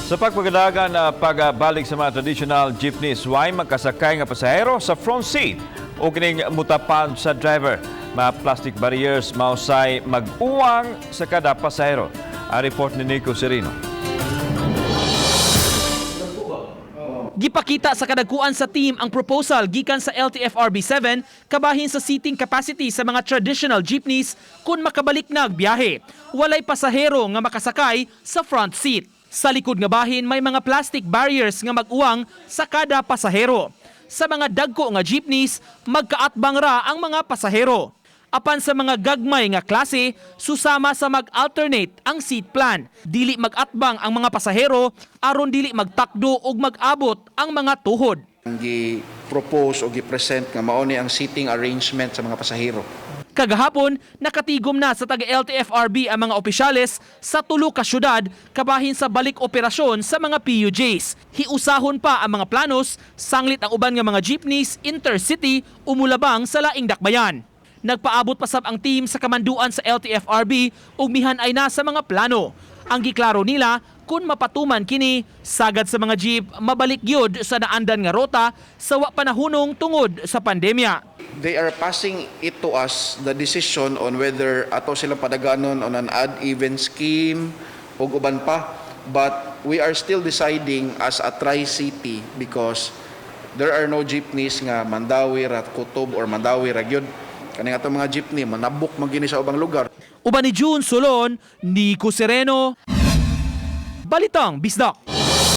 Sa pagpagadagan na pagbalik sa mga traditional jeepneys, way magkasakay nga pasahero sa front seat o kining mutapan sa driver. Mga plastic barriers mausay mag-uwang sa kada pasahero. Ang report ni Nico Serino. Gipakita sa kadagkuan sa team ang proposal gikan sa LTFRB 7 kabahin sa seating capacity sa mga traditional jeepneys kung makabalik na ang biyahe. Walay pasahero nga makasakay sa front seat. Sa likod nga bahin, may mga plastic barriers nga mag-uwang sa kada pasahero. Sa mga dagko nga jeepneys, magkaatbang ra ang mga pasahero. Apan sa mga gagmay nga klase, susama sa mag-alternate ang seat plan. Dili mag-atbang ang mga pasahero aron dili magtakdo ug mag-abot ang mga tuhod. Ang gi-propose o gi-present nga mao ni ang seating arrangement sa mga pasahero. Kagahapon, nakatigom na sa taga LTFRB ang mga opisyales sa tulo ka syudad kabahin sa balik operasyon sa mga PUJs. Hiusahon pa ang mga planos, sanglit ang uban nga mga jeepneys intercity umulabang sa laing dakbayan. Nagpaabot pa sab ang team sa kamanduan sa LTFRB ug mihan-ay na sa mga plano. Ang giklaro nila, kung mapatuman kini, sagad sa mga jeep, mabalik gyud sa naandan nga rota sa wa panahunong tungod sa pandemya. They are passing it to us, the decision on whether ato silang padaganon on an odd-even scheme o uban pa. But we are still deciding as a tri-city because there are no jeepneys nga Mandaue ra kutob or Mandaue ra gyud. Kani nga atong mga jeepney manabok man gyud ni sa ubang lugar. Uban ni June Solon, Nico Sereno, Balitang Bisdak.